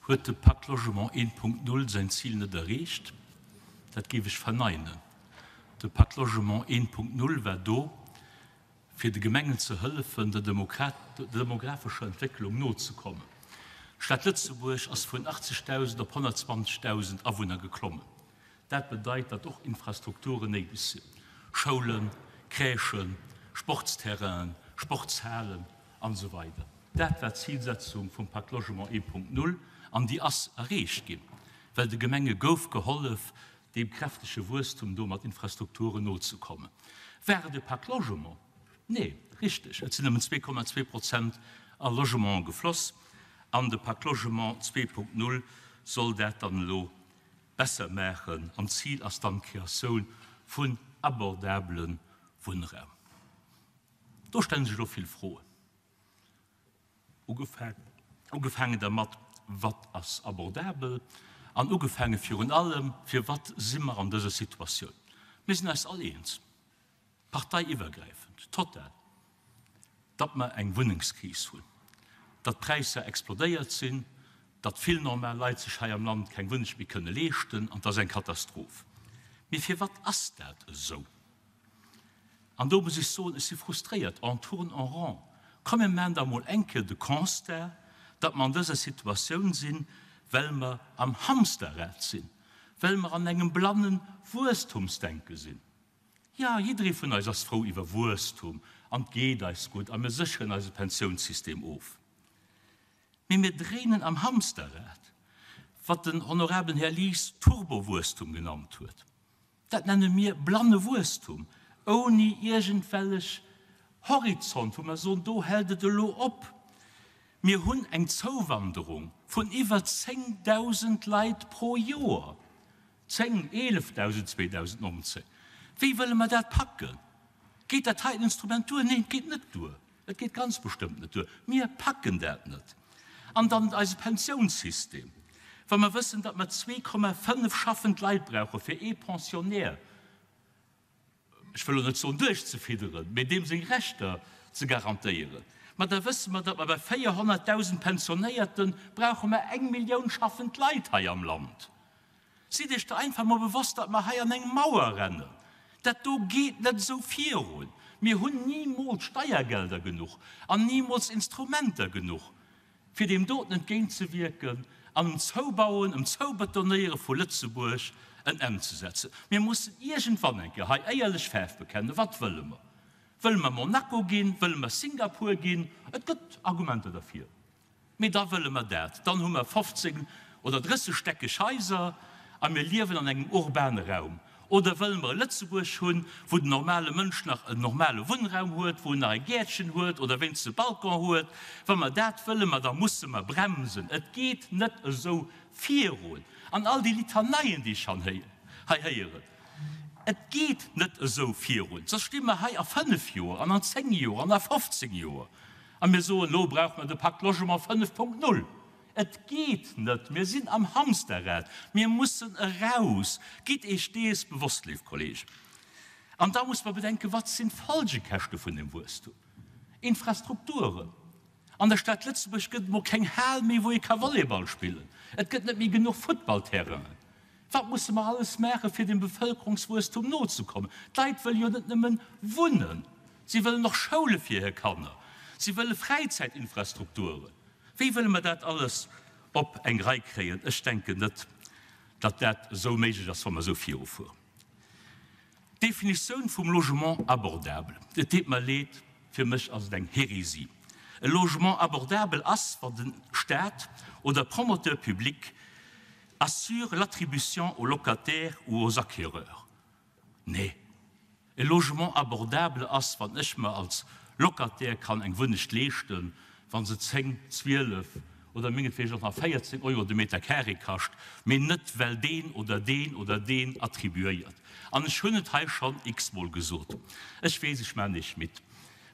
Huet de Pacte Logement 1.0 säin Zil net erreecht? Dat géif ech verneinen. De Pacte Logement 1.0 war do, fir de Gemengen ze hëllefen, der demographescher Entwécklung nozekommen. D'Stad Lëtzebuerg ass vun 80.000 op 120.000 Awunner geklommen. Dat bedeit, datt och Infrastrukturen néideg sinn, Schoulen, Crèchen, Sportsterrainen, Sportshalen an esou weider. Dat war d'Zilsetzung vum Pacte Logement 1.0 an déi ass erreecht ginn, well de Gemenge gouf gehollef, deem kräftege Wuesstum do mat Infrastrukturen nozekommen. War et e Pacte Logement? Nee, richteg, et sinn nëmmen 2,2 Prozent a Logementen gefloss an de Pacte Logement 2.0 soll dat dann elo besser maachen an d'Zil ass dann d'Kreatioun vun abordabele Wunnraum. Do stelle sech elo vill Froen, ugefaangen dermat, Wat ass abordabel? An ugefaange virun allem, Firwat si mer an dëser Situatioun? Mir sinn eis all eens, parteiiwwergräifend, total, datt mer eng Wunnengskris hunn, datt d'Präisser explodéiert sinn, datt vill normal Leit sech hei am Land keng Wunneng méi kënne leeschten, an et ass eng Katastroph. Mee firwat ass dat esou? An do muss ech soen, ech si frustréiert, on tourne en rond. Komm mir maachen da mol eng Kéier de Constat, datt mer an dëser Situatioun sinn, well mer am Hamsterrad sinn, well mer an engem blanne Wuesstumsdenke sinn. Jo, jidderee vun eis ass frou iwwer Wuesstum an 't geet eis gutt a mir sécheren eise Pensiounssystem of. Mee mir dréinen am Hamsterrad, wat den honorabelen Här Lies Turbowuesstum genannt huet. Dat nenne mir blanne Wuesstum, ouni iergendwellech Horizont, wou mer soen, do hält et elo op. Mir hunn eng Zouwanderung vun iwwer 10.000 Leit pro Joer. 10, 11.000 2019. Wéi wëlle mer dat packen? Geet dat heiten Instrument duer? Neen, et geet net duer. Et geet ganz bestëmmt net duer. Mir packen dat net. An dann eise Pensiounssystem. Wa mer wëssen, datt mer 2,5 schaffend Leit brauche fir ee Pensionnaire, ech wëll elo net soen duerchzefidderen, mee deem seng Rechter ze garantéieren, ma da wësse mer, datt mer bei 400.000 Pensionéierte brauche mer eng Millioun schaffend Leit hei am Land. Sidd Iech der einfach mol bewosst, datt mer hei an eng Mauer rennen. Dat do geet net esou virun. Mir hunn nimools Steiergelder genuch an nimools Instrumenter genuch, fir deem doten entgéintzewierken an um Zoubauen, um Zoubetonéiere vu Lëtzebuerg en Enn ze setzen. Mir mussen iergendwann eng Kéier hei éierlech Faarf bekennen. Wat wëlle mer? Wëlle mer Monaco ginn? Wëlle mer Singapur ginn? Et gëtt Argumenter derfir. Mee da wëlle mer dat. Dann hu mer 15 oder 30 stäckeg Haiser a mir liewen an engem urbane Raum. Oder wëlle mer e Lëtzebuerg hunn, wou den normale Mënsch nach en normale Wunnraum huet, wou en nach e Gäertchen huet oder wéinstens e Balcon huet? Wa mer dat wëlle mer, da musse mer bremsen. Et geet net esou virun. An all déi Litaneien, déi ech hei héieren, et geet net esou virun. Soss sti mer hei a fënnf Joer an an zéng Joer an a 15 Joer A mir soen, elo brauche mer de Pacte Logement 5.0. Et geet net, mir sinn am Hamsterrad, mir mussen eraus. Gitt Iech dees bewosst, léif Kollegen. An da muss mer bedenken, Wat sinn d'Folgekäschte vun deem Wuesstum? Infrastrukturen. An der Stad Lëtzebuerg gëtt et mol keng Hal méi, wou ee ka Volleyball spillen. Et gëtt net méi genuch Futtballterrainen. Wat musse mer alles maachen, fir dem Bevëlkerungswuesstum nozekommen? D'Leit wëlle jo net nëmmen wunnen, si wëllen och Schoule fir hir Kanner, si wëlle Fräizäitinfrastrukturen. Wéi wëlle mer dat alles op eng Rei kréien? Ech denken net, datt dat esou méiglech ass, wa mer esou virufueren. D'Definitioun vum Logement abordable, et deet mer leed, fir mech ass et eng Hérésie. E Logement abordable ass, wann de Stat oder Promoteur public assure l'attribution aux locataires ou aux acquéreurs. Nee, e Logement abordable ass, wann ech mer als Locataire kann eng Wunnecht leeschten, wa se 10, 12 oder mengetwegen och nach 14 Euro de Meter carré kascht, mee net well deen oder deen oder deen attribuéiert. An ech hunn et hei schonn x-mol gesot, ech weess, ech maachen Iech midd,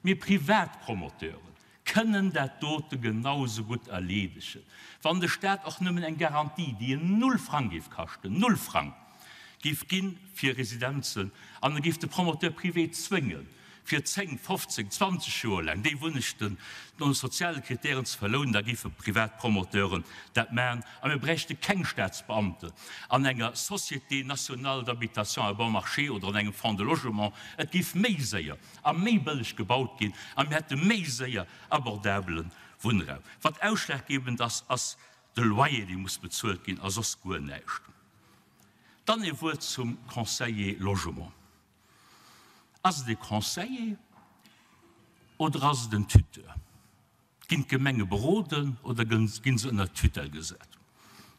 mee privat Promoteure kënnen dat dote genau esou gutt erleedegen, wann de Stat och nëmmen eng Garantie, déi en null Frang géif kaschten, null Frang, géif gi fir Residenzen an e géif de Promoteur privé zwéngen. Fir 10, 15, 20 Joer laang déi Wunnechten no de soziale Kritären ze verlounen, da géife privat Promoteuren dat maachen a mir bräichte keng Staatsbeamten an enger Société nationale d'habitation à bon marché oder an engem Fonds de logement. Et géif méi séier a méi bëlleg gebaut ginn a mir hätte méi séier abordabele Wunnraum. Wat ausschlaggebend ass, ass de Loyer, dee muss bezuelt ginn a soss guer näischt. Dann ee Wuert zum Conseiller logement. Ass et e Conseiller oder ass et en Tuteur? Ginn d'Gemenge beroden oder ginn se ënner Tutelle gesat?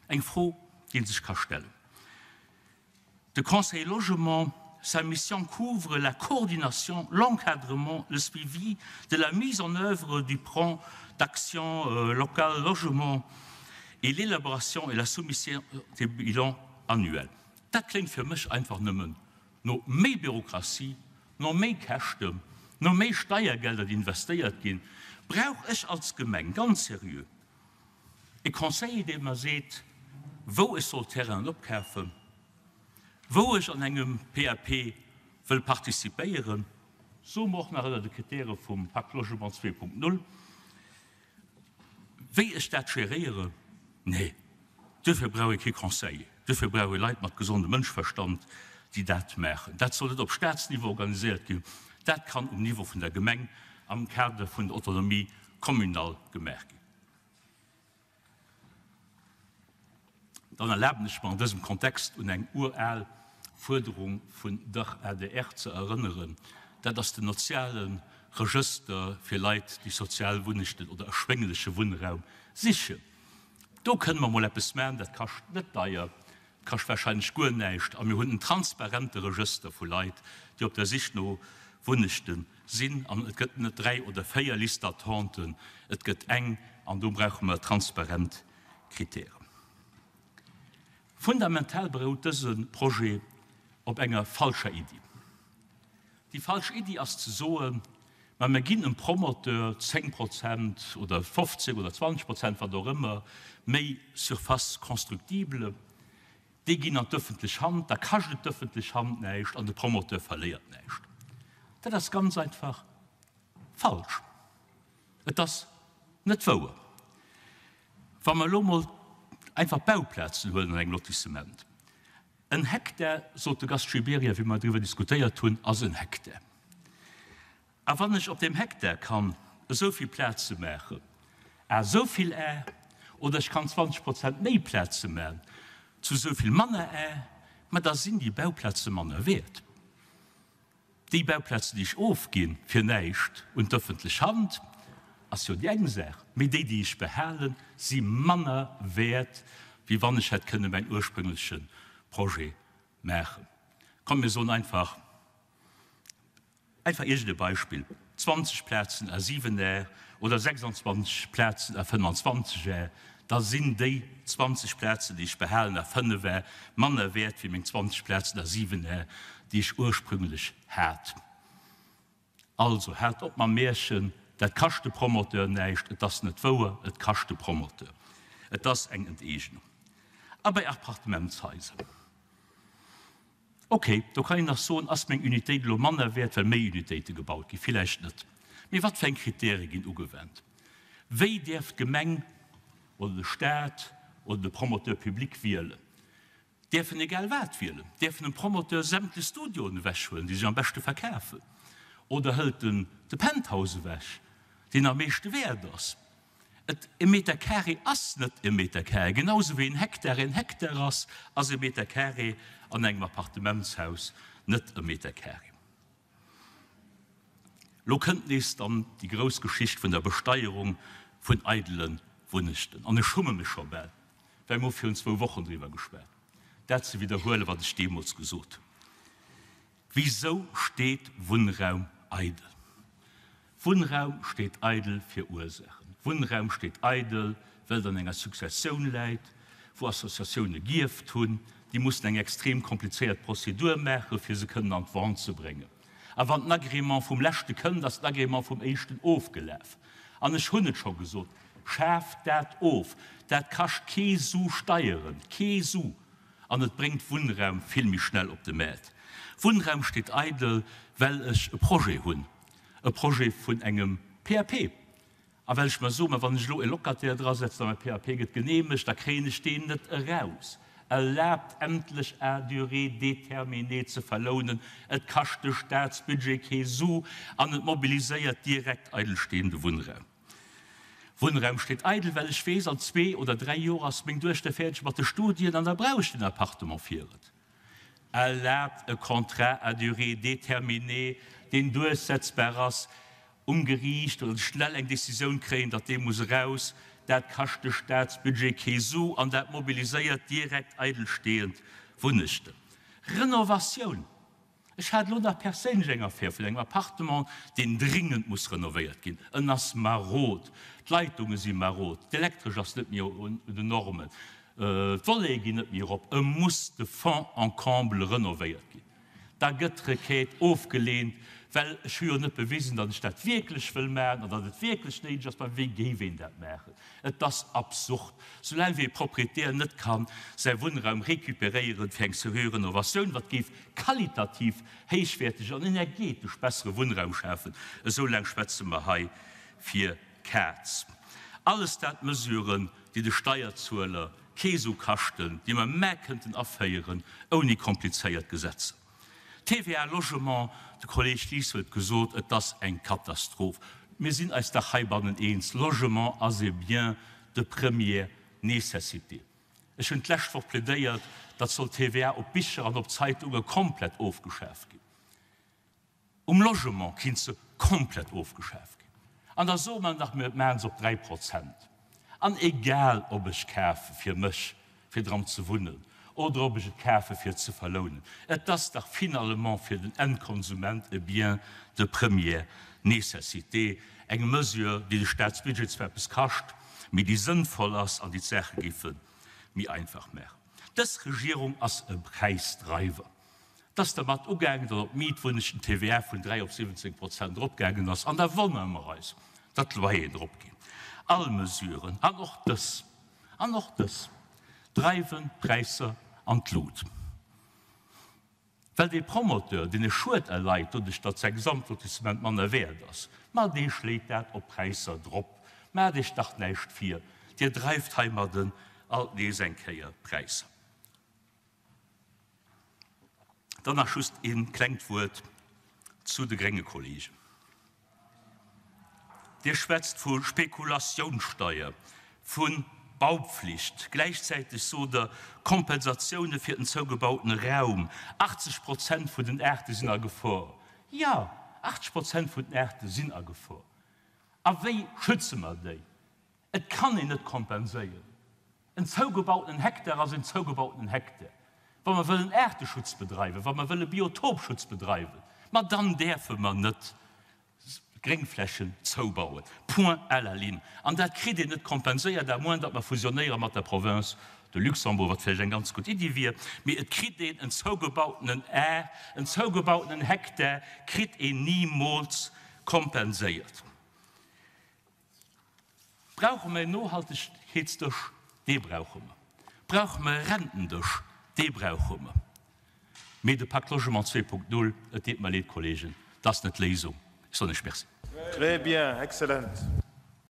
Eng Fro, déi ee sech ka stellen. De Conseiller logement, sa mission couvre la coordination, l'encadrement, le suivi de la mise en œuvre du plan d'action local logement et l'élaboration et la soumission des bilans annuels. Dat kléngt fir mech einfach nëmmen no méi Bürokratie, no méi Käschten, no méi Steiergelder, déi investéiert ginn. Brauch ech als Gemeng ganz seriö e Conseiller, dee mer seet, wou ech soll Terrainen opkafen, wou ech an engem PAP wëll participéieren, soe mer och nach ënner de Kritäre vum Pacte Logement 2.0, Wéi ech dat geréieren? Nee, duerfir brauch ee kee Conseiller, duerfir brauch ee Leit mat gesondem Mënschverstand, déi dat maachen. Dat soll net op Staatsniveau organiséiert ginn, dat kann um Niveau vun der Gemeng am Kader vun der Autonomie communale gemaach ginn. Dann erlaben ech mer an dësem Kontext un eng ural Fuerderung vun der adr ze erënneren, dat ass den noziale Regëster fir Leit, déi sozial Wunnechten oder erschwéngleche Wunnraum sichen. Do kënne mer mol eppes maachen, dat kascht net deier, dat kascht warscheinlech guer näischt a mir hunn en transparente Regëster vu Leit, déi op der Sich no Wunnechte sinn. An et gëtt net dräi oder véier Listes d'attente, et gëtt eng an do brauche mer transparent Kritären. Fundamental berout dëse Projet op enger falscher Iddi. Déi falsch Iddi ass ze soen, ma mir ginn em Promoteur 10 Prozent oder 15 oder 20 Prozent, wat och ëmmer, méi Surface constructible, déi ginn an d'öffentlech Hand, da kascht et d'öffentlech Hand näischt an de Promoteur verléiert näischt. Dat ass ganz einfach falsch. Et ass net wouer. Wa mer elo emol einfach d'Bauplazen huelen an engem Lotissement, En Hektar, sot de Gast Gibéryen, wéi mer driwwer diskutéiert hunn, ass en Hektar. A wann ech op deem Hektar kann esou vill Plaze maachen à esou vill Ar, oder ech kann 20 Prozent méi Plaze maachen zu esou vill manner Ar, ma da sinn déi Bauplaze manner wäert. Déi Bauplazen, déi ech ofginn fir näischt un d'ëffentlech Hand, ass jo déi eng Saach, mee déi, déi ech behalen, si manner wäert, wéi wann ech hätt kënne mäin ursprüngleche Projet maachen. Komm mir soen einfach, einfach iergend e Beispill, 20 Plazen à 7 Ar oder 26 Plazen à 25 Ar, da sinn déi 20 Plazen, déi ech behalen à 5 Ar, manner wäert wéi meng 20 Plazen à 7 Ar, déi ech ursprünglech hat. Also, haalt op mam Märchen, dat kascht de Promoteur näischt. Et ass net wouer, et kascht de Promoteur. Et ass eng Enteegnung. A bei Appartementshaiser? Ok, do kann een nach soen, ass meng Unitéit elo manner wäert, well méi Unitéite gebaut ginn? Villäicht net. Mee wat fir eng Kritäre ginn ugewennt? Wéi däerf d'Gemeng oder de Staat oder de Promoteur public wielen? Däerf en egal wat wielen? Däerf en dem Promoteur sämtlech Studioen ewechhuelen, déi sech am beschte verkafen? Oder hëlt en de Penthouse ewech, deen am meeschte wäert ass? Et, e Meter carré ass net e Meter carré. Genau esou wéi en Hektar en Hektar ass, ass e Meter carré an engem Appartementshaus net e Meter carré. Lo kënnt nees dann déi grouss Geschicht vun der Besteierung vun eidele Wunnechten. An ech schumme mech scho bal, well mir hu virun zwou Wochen driwwer geschwat, dat ze widderhuelen, wat ech deemools gesot hunn. Wisou steet Wunnraum eidel? Wunnraum steet eidel fir Ursaachen. Wunnraum steet eidel, well et an enger Successioun läit, wou Associatioune gierft hunn. Déi mussen eng extrem komplizéiert Prozedur maachen, fir se kënnen an d'Vente ze bréngen. A wann den Agrément vum leschte kënnt, ass den Agrément vum éischten ofgelaf. An ech hunn et scho gesot, Schaaft dat of! Dat kascht kee Su Steieren, kee Su! An et bréngt Wunnraum vill méi schnell op de Maart. Wunnraum steet eidel, well ech e Projet hunn. E Projet vun engem PAP. A well ech mer soen, ma wann ech elo e Locataire drasetzen a mäi PAP gëtt geneemegt, da kréien ech deen net eraus. Erlaabt endlech à durée déterminée ze verlounen, et kascht de Staatsbudget kee Su an et mobiliséiert direkt eidelstehende Wunnraum. Wunnraum steet eidel, well ech weess, an zwee oder dräi Joer ass meng Duechter fäerdeg mat de Studien an da brauch ech den Appartement fir et. Erlaabt e Contrat à durée déterminée, deen duerchsetzbar ass um Geriicht, oder schnell eng Décisioun kréien, datt dee muss eraus. Dat kascht de Staatsbudget kee Su an dat mobiliséiert direkt eidelstehend Wunnechten. Renovatioun. Ech hat elo nach perséinlech eng Affär vun engem Appartement, deen dringend muss renovéiert ginn. En ass marod, d'Leitunge si marod, d'Elektresch ass net méi un den Normen, d'Volete ginn net méi erop. E muss de fond en comble renovéiert ginn. Da gëtt d'Requête ofgeleent, well ech hu jo net bewisen, datt ech dat wierklech wëll maachen an datt et wierklech néideg ass. Mä wéi géif een dat maachen? Et ass absurd, soulaang wéi e Proprietär net ka säi Wunnraum recuperéieren fir eng seriö Renovatioun, wat géif qualitativ héichwäerteg an energetesch bessere Wunnraum schafen, esou laang schwätze mer hei fir d'Kaz. Alles dat Mesuren, déi de Steierzueler kee Su kaschten, déi mer mä kënnten aféieren ouni komplizéiert Gesetzer. TVA Logement, de Kolleg Lies huet gesot, et ass eng Katastroph. Mir sinn eis dach heibannen eens, Logement ass e Bien de première nécessité. Ech hunn d'lescht Woch plädéiert, datt soll d'TVA op Bicher an op Zeitunge komplett ofgeschaf ginn. Um Logement kinnt se komplett ofgeschaf ginn. An da soe mer nach, mir maache se op 3 Prozent. An egal ob ech kafe fir mech, fir dran ze wunnen, oder ob ech et kafe fir et ze verlounen, et ass dach finalement fir den Endkonsument e Bien de première nécessité, eng Mesure, déi de Staatsbudget zwar eppes kascht, mee déi sënnvoll ass an déi d'Saache géife méi einfach maachen. Dës Regierung ass e Präisdreiwer. Et ass dermat ugaangen, datt op d'Mietwunnegen d'TVA vun 3 op 17 Prozent eropgaangen ass. An da wonnere mer eis, datt d'Loyeren eropginn. All Mesuren, an och dës, an och dës, dreiwen d'Präisser an d'Lut. Well dee Promoteur, deen e Schued erleit, doduerch datt säi Gesamtlotissement manner wäert ass, ma dee schléit dat op d'Präisser drop. Maacht Iech dach näischt vir, Dir dreift heimadden alt nees eng Kéier d'Präisser. Dann nach just ee klengt Wuert zu de grénge Kollegen. Dir schwätzt vu Spekulatiounssteuer, vu Baupflicht. Gläichzäiteg sot Der, Kompensatioune fir den zougebautene Raum, 80 Prozent vun den Aarte sinn a Gefor. Jo, 80 Prozent vun den Aarte sinn a Gefor. A wéi schütze mer déi? Et kann een net kompenséieren. En zougebautenen Hektar ass en zougebautenen Hektar. Wa mer wëllen Aarteschutz bedreiwen, wa mer wëlle Biotopschutz bedreiwen, ma dann däerfe mer net Gréngflächen zoubauen. Point à la ligne. An dat kritt een net kompenséiert, à moins datt mer fusionéiere mat der Province de Luxembourg, wat vläicht eng ganz gutt Iddi wier. Mee et kritt een en zougebautenen Ar, en zougebautenen Hektar kritt een nimools kompenséiert. Brauche mer een Nohaltegkeetsdësch? Dee brauche mer. Brauche mer e Rentendësch? Dee brauche mer. Mee de Pacte Logement 2.0, et deet mer leed, Kollegen, dat ass net d'Léisung. Ech soen Iech Merci. Très bien, excellent.